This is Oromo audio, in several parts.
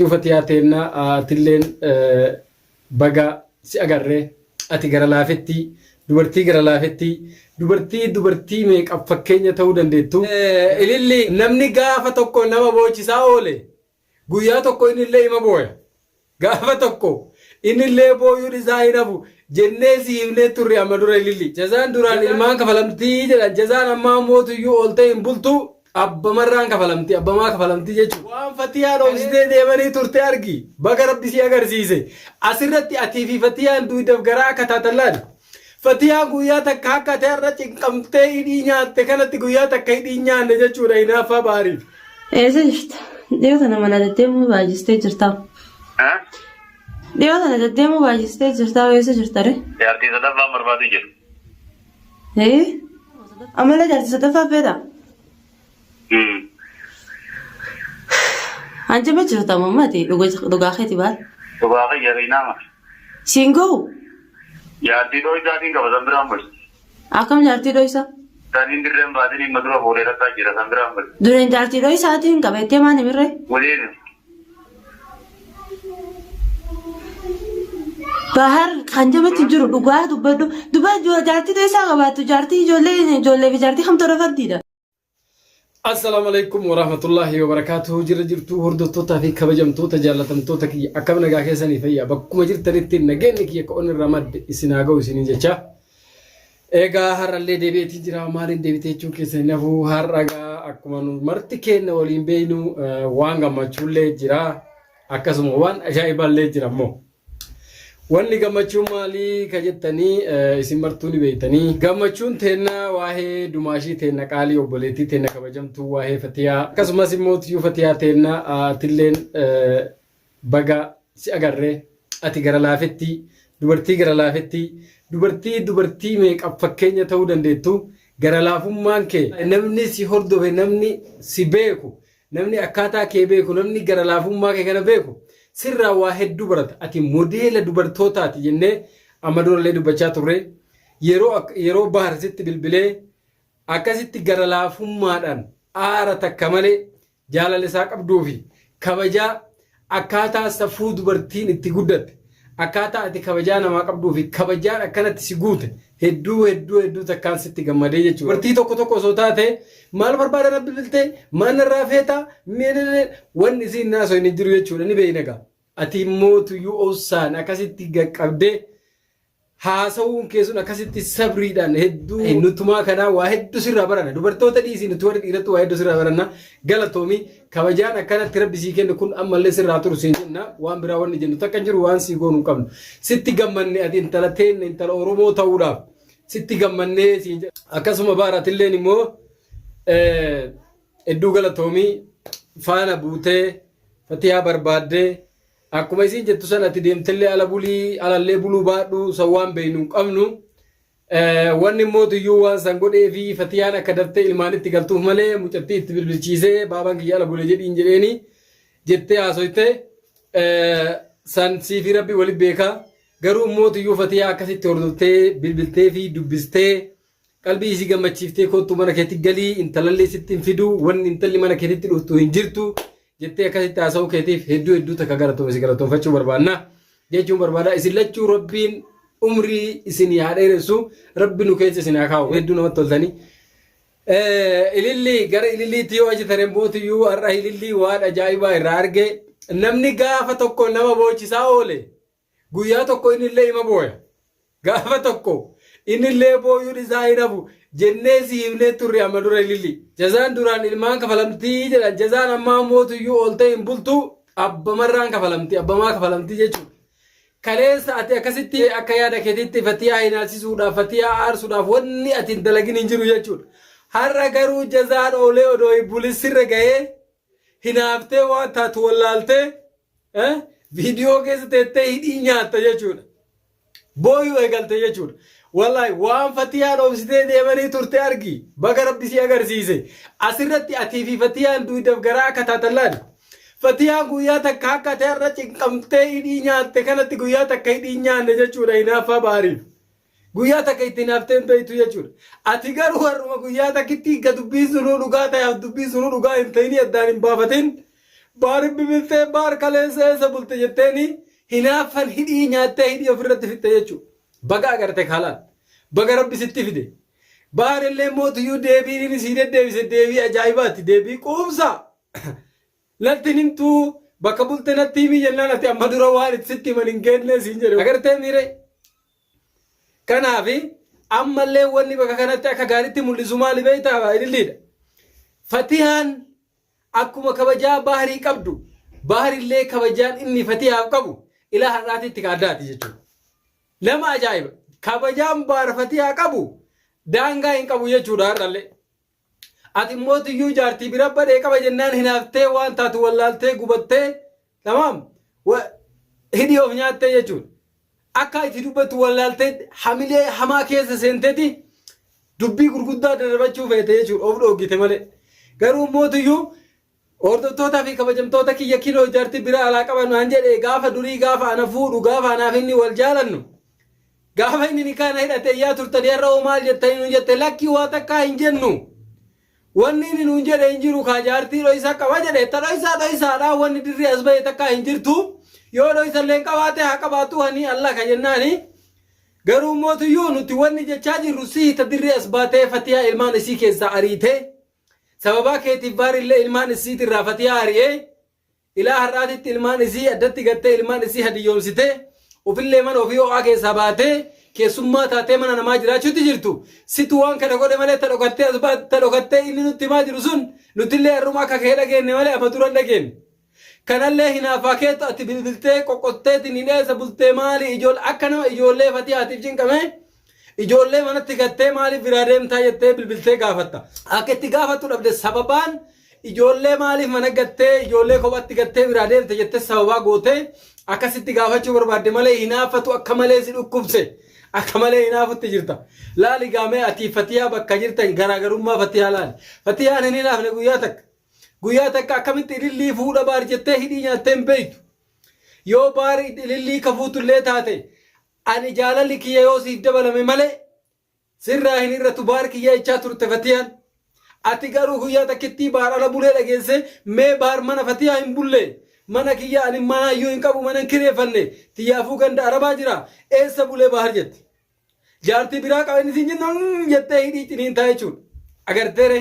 Fatiyaa teenna, atilleen baga si agarree. Ati gara laafettii dubartii, gara laafettii dubartii, dubartii meeqaf fakkeenya ta'uu dandeettu. Ililli, namni gaafa tokko nama boochisaa oole guyyaa tokko innillee ima booya. Gaafa tokko innillee booyuun isaa hin hafu jennee si himnee turre amma dura, Ililli. Jazaan duraan ilmaan kafalamtii jedhan, jazaan ammaa mootuyyuu ooltee hin bultu, abbamarraan kafalamti, abbamaa kafalamtii jechuudha. Waan Fatiyaa dhoksitee deemanii turte argi. Baga Rabbi si agarsiise. Asirratti atii fi Fatiyaan duudaaf garaa akka taatan laali. Fatiyaan guyyaa takka akka ati har'a cinqamtee hidhii nyaatte kanatti guyyaa takka hidhii nyaanne jechuudha hinaaffaa Baariif. Eessa jirta? Dhiyoo tana mana deddeemuu baay'istee jirta. Dhiyoo tana deddeemuu baay'istee jirta. Eessa jirta re? Jaartii sadaffaan barbaadu jiru. Ee? Amala jaartii sadaffaa feeta? Hanjama jirta mammaati dhugaa keeti baal. Dhugaa kiyya riinaama. Siin gahu? Jaartii dhoo isaatiin qaba, san biraan buli. Akkam jaartii dhoysa? Saniin dirreen baatiin dhimma dura fuudhee rakkaa jira, san biraan buli. Dureen jaartii dhoysaatiin qabeettee maan himirree? Waliin. Bahar kan jamatti jiru dhugaa dubbadhu. Duba jaartii dhoysaa qabaattu, jaartii ijoollee, ijoollee fi jaartii kamtu irra fardiidha? Assalaamu alaikum warahmatullahi wabarakatuh. Jira jirtuu, hordoftootaa fi kabajamtoota jaallatamtoota kiyya? Akkam, nagaa keessanii, fayyaa? Bakkuma jirtanitti nageenyi kiyya ka onnirraa madde isin haa ga'u isiniin jecha. Egaa har'allee deebi'eetiin jira. Maaliin deebitee jechuun keessa hin hafu. Har'a gaa akkuma nu marti keenya waliin beeknu waan gammachuullee jira, akkasuma waan ajaa'ibaallee jira immoo. Wanni gammachuun maalii ka jettanii isin martuu ni beektanii. Gammachuun teenna waa'ee dumaashii teenna qaalii, obboleettii teenna kabajamtuu, waa'ee Fatiyaa, akkasumas immoo tiyyuu Fatiyaa teenna, atilleen baga si agarree. Ati gara laafettii dubartii, gara laafettii dubartii, dubartii meeqaf fakkeenya ta'uu dandeettu. Gara laafummaan kee, namni si hordofe, namni si beeku, namni akkaataa kee beeku, namni gara laafummaa kee kana beeku sirraa waa hedduu barata. Ati modeela dubartootaati jennee amma durallee dubbachaa turre. Yeroo yeroo Bahar sitti bilbilee akkasitti gara laafummaadhaan aara takka malee jaalala isaa qabduu fi kabajaa, akkaataa safuu dubartiin itti guddatte, akkaataa ati kabajaa namaa qabduu fi kabajaan akkanatti si guute, hedduu hedduu hedduu takkaan sitti gammadee jechuudha. Dubartii tokko tokko osoo taate maal barbaada na bilbiltee, maal narraa feetaa, wanni isiin naasoo hin jiru jechuudha, ni beeyna gaa. Ati immoo tuyyuu obsaan akkasitti qaqqabdee haasawuun kee sun akkasitti sabriidhaan hedduu nutumaa kanaa waa hedduu sirraa baranna. Dubartoota dhiisii, nuti warri dhiirattu waa hedduu sirraa baranna. Galatoomii, kabajaan akkanatti Rabbi sii kennu kun ammallee sirraa turu siin jenna. Waan biraa wanni jennu takka hin jiru, waan sii goonu hin qabnu. Sitti gammanne, ati intala teenna, intala Oromoo ta'uudhaaf sitti gammannee siin jedha. Akkasuma baaratilleen immoo hedduu galatoomii, faana buutee Fatiyaa barbaaddee, akkuma isiin jettu sana ati deemtellee ala bulii, alallee buluu baadhu, san waan beeynu hin qabnu. Wanni immoo tuyyuu waan san godhee fi Fatiyaan akka daftee ilmaanitti galtuuf malee, mucattii itti bilbilchiisee baabaan kiyya ala bule jedhiin jedheeni jettee haasoyte, san siifi Rabbi wali beeka. Garuu immoo tuyyuu Fatiyaa akkasitti hordoftee bilbiltee fi dubbistee qalbii isii gammachiiftee, kottu mana keetti galii, intalallee sitti hin fidu, wanni intalli mana keetitti dhuftu hin jirtu jettee akkasitti haasa'uu keetiif hedduu hedduu takka galatoome, si galatoonfachuu barbaanna jechuun barbaada. Isin lachuu Rabbiin umrii isin haa dheeressu, Rabbi nu keessa isin haa kaa'u, hedduu namatti toltanii. Ililli, gara Ililliitti yoo achi tareen bootiyyuu har'a Ilillii waan ajaa'ibaa irraa arge. Namni gaafa tokko nama boochisaa oole guyyaa tokko innillee ima booya. Gaafa tokko innillee booyuun isaa hin hafu jennee si himnee turre amma dura, Ililli. Jazaan duraan ilmaan kafalamtii jedhan, jazaan ammaa mootuyyuu ooltee hin bultu, abbamarraan kafalamti, abbamaa kafalamtii jechuudha. Kaleessa ati akkasitti akka yaada keetiitti Fatiyaa hinaasisuudhaaf, Fatiyaa aarsuudhaaf wanni ati hin dalagin hin jiru jechuudha. Har'a garuu jazaan oolee odoo hin bulin sirra gahee, hinaaftee waan taatu wallaaltee viidiyoo keessa teettee hidhii nyaatta jechuudha. Booyuu eegalte jechuudha. Wallahi waan Fatiyaan obsitee deemanii turte argi. Baga Rabbi si agarsiise. Asirratti atii fi Fatiyaan duudaaf garaa akka taatan laali. Fatiyaan guyyaa takka akka ati har'a cinqamtee hidhii nyaatte kanatti guyyaa takka hidhii nyaanne jechuudha hinaaffaa Baariif. Guyyaa takka itti hinaaftee hin beektu jechuudha. Ati garuu har'uma guyyaa takkitti ga dubbiin sunuu dhugaa ta'eef dubbiin sunuu dhugaa hin ta'inii addaan hin baafatin. Baar bilbiltee baar kaleessa eessa bulte jetteeni hinaaffan hidhii nyaattee hidhii ofirratti fixxe jechuudha. Baga agarte kaalaan. Baga rabbi sitti fide. Baar illee mootiyyuu deebiin inni sii deddeebise deebii ajaa'ibaati. Deebii quubsaa. Natti himtuu bakka bulte natti himi jennaan ati amma dura waan itti sitti himan hin geenne siin jedhe. Agartee miire? Kanaaf ammallee wanni bakka kanatti akka gaariitti mul'isu maali beektaa ililliidha. Fatihaan akkuma kabajaa Baharii qabdu Baharillee kabajaan inni Fatihaaf qabu ilaa har'aatitti ka addaati jechuudha. Nama ajaa'iba. Kabajaan Bahar Fatihaa qabu daangaa hin qabu jechuudha har'allee. Ati immoo tiyyuu jaartii bira badhee qaba jennaan hinaaftee waan taatu wallaaltee gubattee tamaam hidhii of nyaattee jechuudha. Akka itti dubbattu wallaaltee hamilee hamaa keessa seenteeti dubbii gurguddaa darbachuu feete jechuudha of dhoogite malee. Garuu immoo tiyyuu hordoftootaa fi kabajamtoota kiyya kiloo jaartii bira alaa qaban naan jedhe gaafa durii gaafa ana fuudhu gaafa anaaf inni wal jaalannu. Gaafa inni nikaa na hidhate iyyaa turtanii har'a hoo maal jettanii nuun jette lakkii waa takkaa hin jennu. Wanni inni nuun jedhe hin jiru kaa jaartii dhoysaa qaba jedhe ta dhoysaa dhoysaadha wanni dirrii as bahe takkaa hin jirtu. Yoo dhoysallee hin qabaate haa qabaatu hani Allah ka jennaani. Garuu mootuyyuu nuti wanni jechaa jirru sihi ta dirrii as baatee fatiyaa ilmaan isii keessaa ariitee sababaa keetiif baarillee ilmaan isiitirraa fatiyaa ari'ee Ilaa har'aatitti ilmaan isii addatti gattee ilmaan isii hadiyyoomsitee ufillee mana ofii ho'aa keessaa baatee keessummaa taatee mana namaa jiraachuutti jirtu situ waan kana godhe malee ta dhokattee as baate ta dhokattee inni nutti himaa jiru sun nutillee har'uma akka kee dhageenne malee amma dura hin dhageenne. Kanallee hinaaffaa keetu ati bilbiltee qoqqotteetiin hin eessa bultee maali ijool akka nama ijoollee fatihaatiif cinqamee ijoollee manatti gattee maaliif biraa deemtaa jettee bilbiltee gaafatta. Akka itti gaafattu dhabde sababaan Ijoollee maaliif mana gattee ijoollee kophatti gattee biraa deemte jettee sababaa gootee akkasitti gaafachuu barbaadde malee hinaaffatu akka malee si dhukkubse akka malee hinaafutti jirta. Laali gaamee ati Fatiyaa bakka jirtan garaagarummaa Fatiyaa laali. Fatiyaan hin hinaafne guyyaa takka. Guyyaa takka akkamitti ilillii fuudha baar jettee hidhii nyaattee hin beektu. Yoo baar ilillii kafuutullee taate ani jaalalli kiyya yoo siif dabalame malee Sirraa hin hir'atu baar kiyya jechaa turte Fatiyaan. Ati garuu guyyaa takkittii baar ala bulee dhageesse mee baar mana Fatiyaa hin bulle. Mana kiyya ani mana iyyuu hin qabu mana hin kireeffanne. Tiyyaafuu ganda Arabaa jira. Eessa bulee baar jette. Jaartii biraa qaba inni siin jennu jettee hidhii ciniintaa jechuudha. Agarteere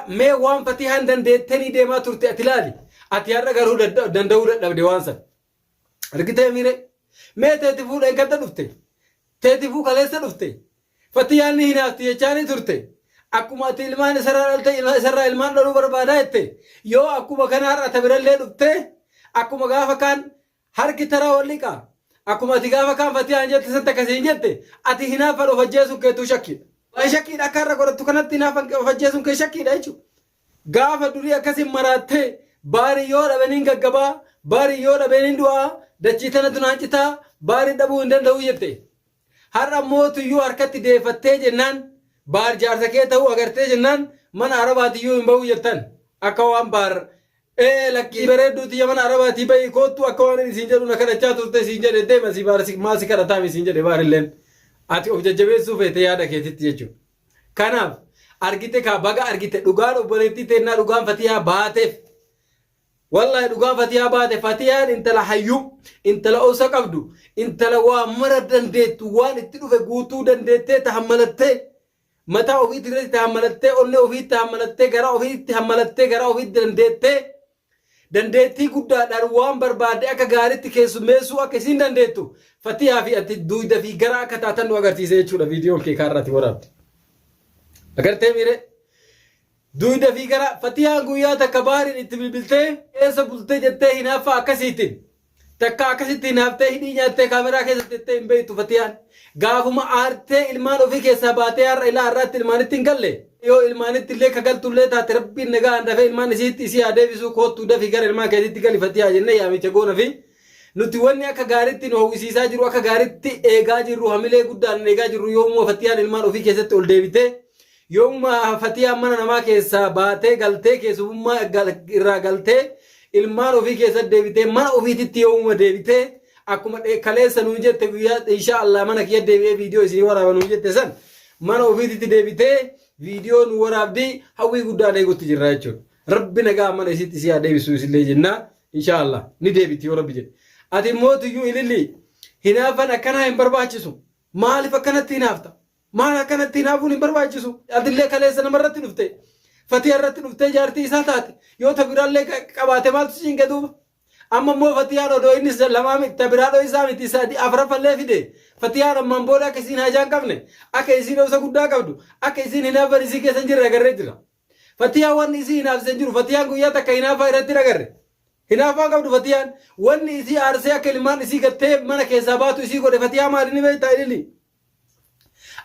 mee waan Fatiyaan dandeettanii deemaa turte ati laali. Ati har'a garuu danda'uu dadhabde waan sana. Argitee miire? Mee teetifuu dheengadda dhufte. Teetifuu kaleessa dhufte. Fatiyaan ni hinaafti jechaa ni turte. Akkuma ati ilmaan isarraa dhalte ilma isarraa ilmaan dhaluu barbaadaa jette. Yoo akkuma kana har'a ta birallee dhufte akkuma gaafa kaan harki taraa wal dhiqa. Akkuma ati gaafa kaan fatiyaan jette san takka siin jette ati hinaaffan of ajjeesuun keetuu shakkiidha. Waan shakkiidha akka har'a godhattu kanatti hinaaffan of ajjeesuun kee shakkiidha jechuudha. Gaafa durii akkasin maraattee baarii yoo dhabe nin gaggabaa, baarii yoo dhabe nin du'aa, dachii tanatu naan citaa, baarii dhabuu hin danda'u jette. Har'a mootuyyuu harkatti deeffattee jennaan baar jaarsa kee ta'uu agartee jennaan mana arabaatiyyuu hin ba'uu jettan. Akka waan baar ee lakkii bareedduu tiyya mana arabaatii ba'i koottu akka waan inni siin jedhu na kadhachaa turte siin jedhe deema si baar maal si kadhataami siin jedhe baarilleen. Ati of jajjabeessuu feete yaada keetitti jechuudha. Kanaaf argite kaa baga argite dhugaan obboleettii teennaa dhugaan fatiyaa baateef. Wallahi dhugaan fatiyaa baate fatiyaan intala hayyuu intala obsa qabdu intala waa mara dandeettu waan itti dhufe guutuu dandeettee tahammalattee mataa ofiitti irratti tahammalattee onnee ofiitti tahammalattee garaa ofiitti hammalattee garaa ofiitti dandeettee dandeettii guddaadhaan waan barbaadde akka gaariitti keessummeessuu akka isiin dandeettu fatiyaa fi ati duuyda fi gara akka taatan nu agarsiise jechuudha viidiyoon kee kaarraati waraabde. Agartee miire? Duuyda fi gara fatiyaan guyyaa takka baariin itti bilbiltee keessa bultee jettee hinaaffaa akkasiitiin Takka akkasitti hinaaftee hidhii nyaattee kaameraa keessa tettee hin beektu fatiyaan. Gaafuma aartee ilmaan ofii keessaa baatee har'a ilaa har'aatti ilmaanitti hin galle. Yoo ilmaanitti illee ka galtu illee taate rabbiin nagaan dafee ilmaan isiitti isii haa deebisuu koottuu dafii gara ilmaan keetiitti gali fatiyaa jennee yaamicha goona fi nuti wanni akka gaariitti nu hawwisiisaa jiru akka gaariitti eegaa jirru hamilee guddaan eegaa jirru yoomuma fatiyaan ilmaan ofii keessatti ol deebitee Yoomuma Fatiyaan mana namaa keessaa baatee galtee keessummaa irraa galtee ilmaan ofii keessatti deebitee mana ofiititti yoomuma deebitee akkuma kaleessa nuun jette guyyaa insha Allah mana kiyya deebi'ee viidiyoo isinii waraaba nuun jette san mana ofiititti deebitee viidiyoo nu waraabdi hawwii guddaan eegutti jirra jechuudha. Rabbi nagaa mana isiitti si haa deebisu isillee jennaa. Inshaallah ni deebiti yoo Rabbi jedhe. Ati immoo tuyyuu ililli hinaafan akkanaa hin barbaachisu. Maaliif akkanatti hinaafta? Maal akkanatti hinaafuun hin barbaachisu? Atillee kaleessa namarratti dhufte. Fatiha irratti dhuftee jaartii isaa taate. Yoo ta biraallee qabaate maaltu si cinqe duuba? Amma immoo Fatiyaan odoo inni lamaa miti ta biraa dho'isaa miti sadi afraffallee fide. Fatiyaan ammaan booda akka isiin haajaa hin qabne, akka isiin obsa guddaa qabdu, akka isiin hinaaffan isii keessa hin jirre agarree jira. Fatiyaan wanni isii hinaafsise hin jiru. Fatiyaan guyyaa takka hinaaffaa irratti hin agarre. Hinaaffaa hin qabdu Fatiyaan. Wanni isii aarsee akka ilmaan isii gattee mana keessaa baatu isii godhe Fatiyaa maali ni beektaa ilili?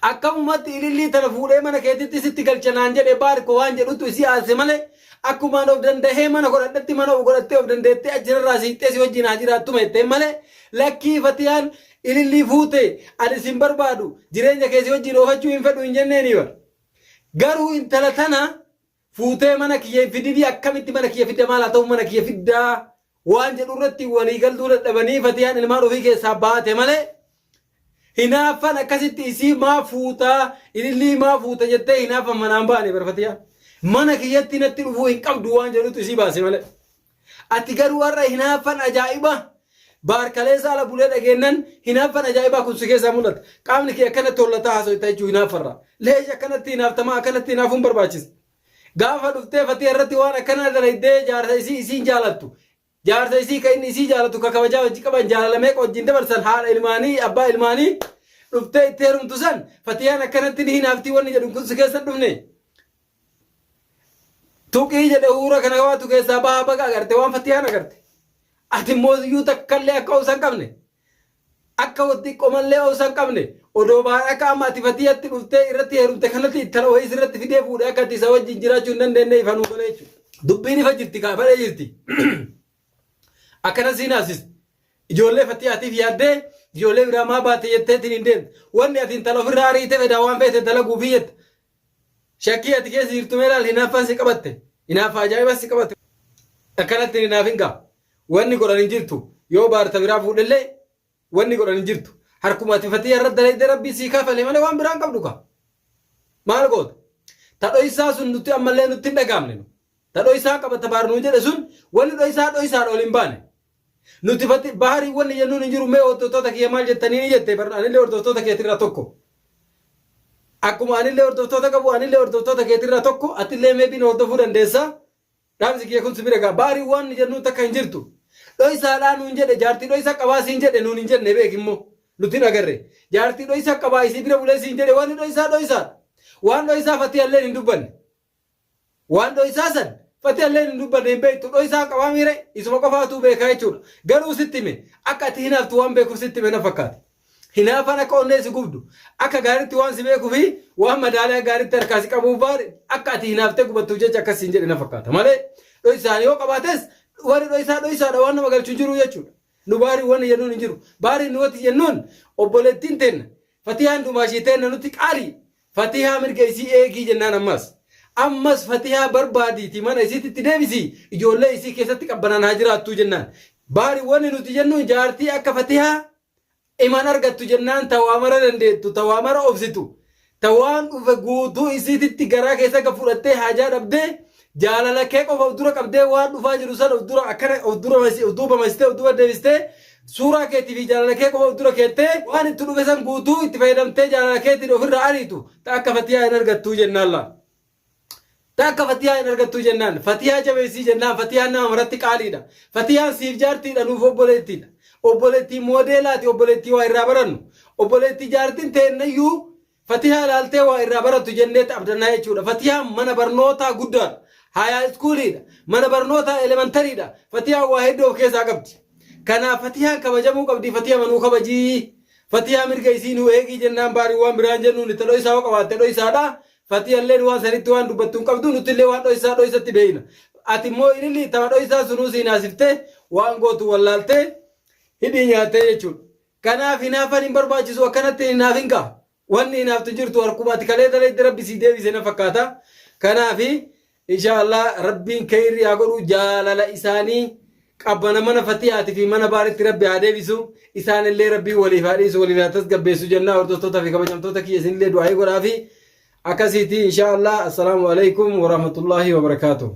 Akkamumatti ilillii tana fuudhee mana keetitti sitti galcha naan jedhe baarko waan jedhutu isii aarse malee akkumaan of dandahee mana godhadhetti mana of godhattee of dandeettee achirraa siiqxee si wajjin haa jiraattuma jetteen malee lakkii Fatiyaan ilillii fuute ani sin barbaadu jireenya kee si wajjin oofachuu hin fedhu hin jenneeni bar. Garuu intala tana fuutee mana kiyya hin fidinii akkamitti mana kiyya fidda maal haa ta'u mana kiyya fiddaa waan jedhu irratti walii galtuu dadhabanii Fatiyaan ilmaan ofii keessaa baate malee hinaaffan akkasitti isii maa fuutaa ilillii maa fuuta jettee hinaaffan manaan baane bar Fatiyaan mana kiyyatti natti dhufuu hin qabdu waan jedhutu isii baase malee. Ati garuu har'a hinaaffan ajaa'iba baar kaleessa ala bulee dhageennan hinaaffan ajaa'ibaa kun si keessaa mul'ata. Qaamni kee akkanatti hollataa haasofta jechuun hinaaffarra. Leesh akkanatti hinaaftamaa akkanatti hinaafuun barbaachisa. Gaafa dhuftee Fatiha irratti waan akkanaa dalaydee jaarsa isii isiin jaalattu. Jaarsa isii ka inni isii jaalatu ka kabajaa wajji qaban jaalala meeqa wajjin dabarsan haadha ilmaanii abbaa ilmaanii dhuftee itti heerumtu san Fatiyaan akkanatti ni hinaaftii wanni jedhu kun si keessa hin dhufne. Tuqii jedhe huura kana waatu keessaa bahaa baga agarte waan Fatiyaan agarte. Ati immoo iyyuu takkallee akka obsa hin qabne. Akka xiqqoomallee obsa hin qabne. Odoo baar akka amma ati Fatiyatti dhuftee irratti heerumte kanatti ittala wayii sirratti fidee fuudhee akka ati isa wajjin jiraachuu hin dandeenye ifa nuu galee jechuudha. Dubbiin ifa jirti kaa badhee jirti. Akkana siin haasiste. Ijoollee Fatiyaatiif yaaddee ijoollee biraa maa baate jetteetiin hin deemte. Wanni ati intala ofirraa ariite fedhaa waan feete dalaguufii jetta. Shakkii ati keessa jirtu mee laal hinaaffaan si qabatte. Hinaaffaa ajaa'ibaa si qabatte. Akkanatti hin hinaafin gaa. Wanni godhan hin jirtu. Yoo baarta biraa fuudhellee wanni godhan hin jirtu. Harkuma ati Fatiyaa irra dalayde rabbii sii kafale malee waan biraa hin qabdu kaa. Maal goota? Ta dhoysaa sun nuti ammallee nutti hin dhagaamne. Ta dhoysaa qaba ta baar nuu jedhe sun wanni dhoysaa dhoysaadha ol hin baane. Nuti fati baharii wanni jennuun hin jiru mee hordoftoota kiyya maal jettanii ni jette bar anillee hordoftoota keetirraa tokko. Akkuma anillee hordoftoota qabu anillee hordoftoota keetirraa tokko atillee meebiin hordofuu dandeessa. Dhaamsi kiyya kun si bira ga'a. Baharii waan jennuun takka hin jirtu. Dhoysaadhaa nuun jedhe jaartii dhoysa qabaa siin jedhe nuun hin jenne beek immoo. Nuti hin agarre. Jaartii dhoysa qabaa isii bira bulee siin jedhe wanni dhoysaa dhoysaadha. Waan dhoysaa fatiyalleen hin dubbanne. Waan dhoysaa san Fatiyalleen hin dubbanne hin beektu dhoysaa qabaa miire isuma qofaatuu beekaa jechuudha. Garuu sitti hime akka ati hinaaftu waan beekuuf sitti hime na fakkaate. Hinaafaan akka onnee si gubdu akka gaariitti waan si beekuu fi waan madaaliyaa gaariitti harkaa si qabuuf baare akka ati hinaaftee gubattuuf jecha akkas siin jedhe na fakkaata malee dhoysaan yoo qabaates warri dhoysaa dhoysaadha waan nama galchu hin jiru jechuudha. Nu baarii wanni jennuun hin jiru. Baarii nu wati jennuun obboleettiin teenna Fatiyaan dumaashii teenna nutti qaalii Fatihaa mirga isii eegii jennaan ammas. Ammas Fatihaa barbaadiitii mana isiitti itti deebisii ijoollee isii keessatti qabbanaan haa jiraattuu jennaan. Baari wanni nuti jennuun jaartii akka Fatihaa iman argattu jennaan ta waa mara dandeettu, ta waa mara obsitu, ta waan dhufe guutuu isiititti garaa keessa gad fudhattee haajaa dhabdee jaalala kee qofa of dura qabdee waan dhufaa jiru san of dura akkana of dura of duuba maysitee of duuba deebistee Suuraa keetii fi jaalala kee qofa of dura keettee waan itti dhufe san guutuu itti fayyadamtee jaalala keetiin ofirraa ariitu ta akka Fatiyaa hin argattuu jennaan laa. Ta akka Fatiyaa hin argattuu jennaan. Fatiyaa jabeessii jennaan. Fatiyaan nama maratti qaaliidha. Fatiyaan siif jaartiidha nuuf obboleettiidha. Obboleettii moodeelaati obboleettii waa irraa barannu. Obboleettii jaartiin teennayyuu Fatihaa ilaaltee waa irraa barattu jenneet abdannaa jechuudha. Fatiyaan mana barnootaa guddaadha. Hayaa iskuuliidha. Mana barnootaa elementariidha. Fatiyaan waa hedduu of keessaa qabdi. Kanaaf Fatiyaan kabajamuu qabdi. Fatiya manuu kabajii. Fatiyaa mirga isii nuu eegii jennaan baarii waan biraan jennuun itti dhoysaa yoo qabaatte dhoysaadha. Fatiyalleen waan sanitti waan dubbattu hin qabdu nutillee waan dhoysaa dhoysatti beeyna. Ati immoo ililli tama dhoysaa sunuu siin haasiftee waan gootu wallaaltee hidhii nyaattee jechuudha. Kanaaf hinaafan hin barbaachisu akkanatti hin hinaafin kaa. Wanni hinaaftu hin jirtu harkuma ati kalee dalayde rabbi sii deebise na fakkaata. Kanaaf insha Allah rabbiin keyri haa godhu jaalala isaanii qabbana mana fatiyaati fi mana baaritti rabbi haa deebisu isaanillee rabbiin waliif haa dhiisu waliif haa tasgabbeessu jennaa hordoftoota fi kabajamtoota kiyya isinillee du'aa'ii godhaa fi akkasiiti insha Allah assalaamu alaikum warahmatullaahi wabarakaatuh.